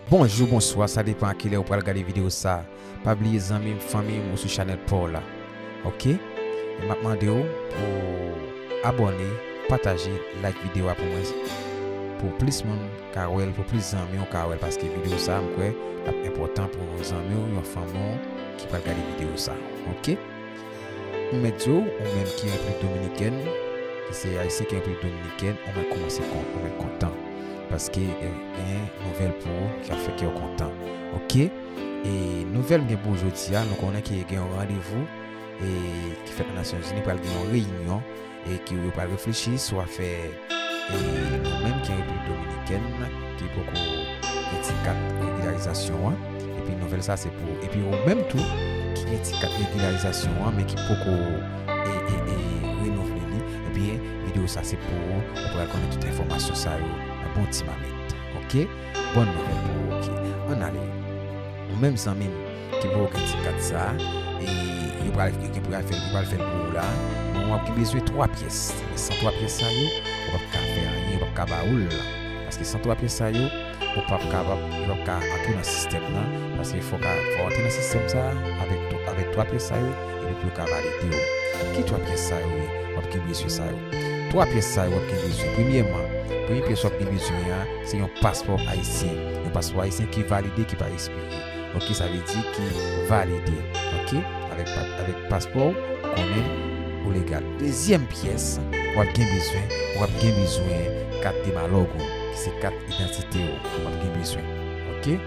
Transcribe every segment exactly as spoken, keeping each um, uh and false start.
Bonjou, bonswa, sa depann a kilè ou pral gade videyo sa. Pa bliye zanmi m, fanmi m, ou sou chanèl pa w la. Oke? E m ap mande w pou abòne, pataje, like videyo a pou mwen. Pou plis moun ka wè l, pou plis zanmi w ka wè l, paske videyo sa, m kwè, l ap enpòtan pou yon zanmi w, yon fanmi w ki pral gade videyo sa. Oke? M mèt di w, ou menm ki Repiblik Dominikèn, ki se Ayisyen ki Repiblik Dominikèn, ou mèt kòmanse kon-, ou mèt kontan. Paske, eh, gen nouvèl pou ou ki ap fè kè w kontan. Oke? E nouvèl m gen pou w jodi a, nou konnen ke gen yon randevou, e, ki fèt nan Nasyonzini, pral gen yon reyinyon, e ki yo pral reflechi sou afè, e, nou menm ki an Repiblik Dominikèn, ki poko gen ti kat regilarizasyon an. Epi nouvèl sa se pou, epi ou menm tou, ki gen ti kat regilarizasyon an, men ki poko, e, e, e, renouvle li, ebyen, videyo sa se pou ou, ou pral konnen tout enfòmasyon sa yo, nan bon ti mamit. Oke? Bòn nouvèl pou ou, oke. Ann ale. Ou menm zanmi m ki poko gen ti kat sa, e yo pral, yo pral fè l, yo pral fè l pou ou la. Bon, w ap gen bezwen twa pyès. San twa pyès sa yo, ou p ap ka fè anyen, yo p ap ka ba ou l. Paske san twa pyès sa yo, ou p ap kapab, yo p ap ka antre nan sistèm nan. Paske fò ka, fò antre nan sistèm sa avèk, avèk twa pyès sa yo, epi pou yo ka valide w. Ki twa pyès sa yo ye? W ap gen bezwen sa yo. Twa pyès sa yo w ap gen bezwen. Premyèman, premye pyès w ap gen bezwen an, se yon paspò ayisyen. Yon paspò ayisyen ki valide, ki pa ekspire. Oke, sa vle di ki valide. Oke? Avèk pa-, avèk paspò w, konnen ou legal. Dezyèm pyès, w ap gen bezwen, w ap gen bezwen kat de malòg ou, ki se kat idantite w, w ap gen bezwen. Oke?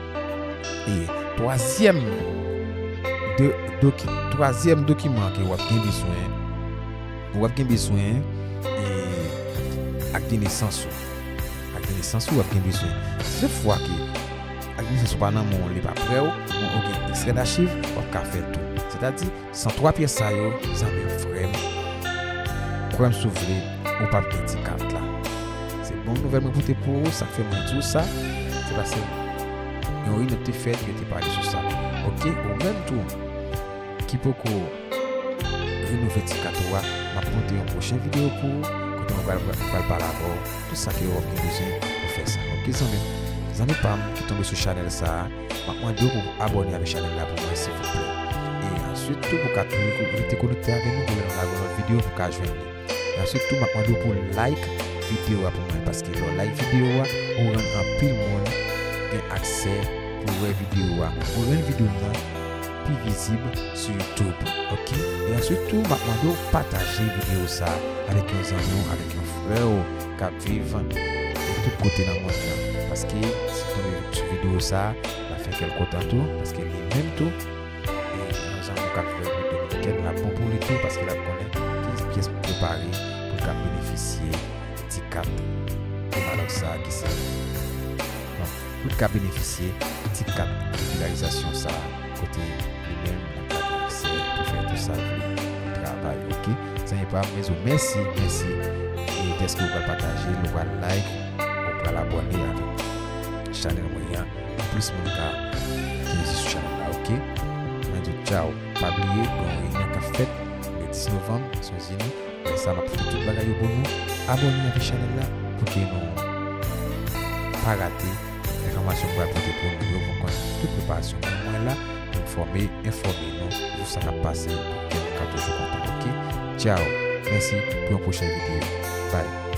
E twazyèm de, doki-, twazyèm dokiman ke w ap gen bezwen, w ap gen bezwen, e, ak de nesans ou. Ak de nesans ou, w ap gen bezwen. Se fwa ke ak de nesans ou pa nan men w, li pa prè w, bon, ou gen ekstrè dachiv, w ap ka fè l tou. Sètadi, san twa pyès sa yo, zanmi m, frè m, kwè m si w vle, ou p ap gen ti kat la. Se bon nouvèl mwen pote pou ou, sa k fè mwen di w sa, se paske yon reyinyon te fèt, yo te pale sou sa. Oke, ou menm tou, ki poko renouvle ti kat ou a, m ap monte yon pwochen videyo pou ou, kote mwen pral, pral pale avè w tout sa ke w ap gen bezwen pou fè sa. Oke, zanmi m, zanmi pa m ki tonbe sou chanèl sa a, m ap mande w pou abòne avèk chanèl la pou mwen, silvouplè. E answit tou, pou w ka toujou rete konekte avè nou, pou lè nou lage yon lòt videyo, pou w ka jwenn li. E answit tou, m ap mande w pou like videyo a pou mwen, paske lè w like videyo a, ou rann anpil moun gen aksè pou wè videyo a. Ou rann videyo m nan pi vizib sou YouTube, oke? E answit tou, m ap mande w pataje videyo sa a avèk yon zanmi w, avèk yon frè w k ap viv tout kote nan mond lan. Paske si w tonbe sou videyo sa a, l ap fè kè l kontan tou, paske li menm tou, e yon zanmi w k ap viv Repiblik Dominikèn, l ap bon pou li tou, paske l ap konnen ki pyès pou prepare pou l ka benefisye ti kat de malòg sa a ki se, bon, pou l ka benefisye ti kat regilarizasyon sa a, kote li menm l ap ka gen aksè pou fè tout sa l vle pou travay, oke? Zanmi pa m, mezanmi, mèsi, mèsi, e dèske ou pral pataje l, ou pral like, ou pral abòne avèk chanèl mwen an, pou plis moun ka vin sou chanèl la, oke? Mwen di w tchaw. Pa bliye, gen yon reyinyon k ap fèt le dis novanm, Nasyonzini. Lè sa, m ap pote tout bagay yo pou nou. Abòne avèk chanèl la pou ke nou pa rate enfòmasyon m pral pote pou nou yo. Pou konnen tout preparasyon pou mwen la, pou enfòme, enfòme nou sou sa k ap pase, pou ke nou ka toujou kontan, oke? Tchaw! Mèsi pou yon pwochen videyo. Bye!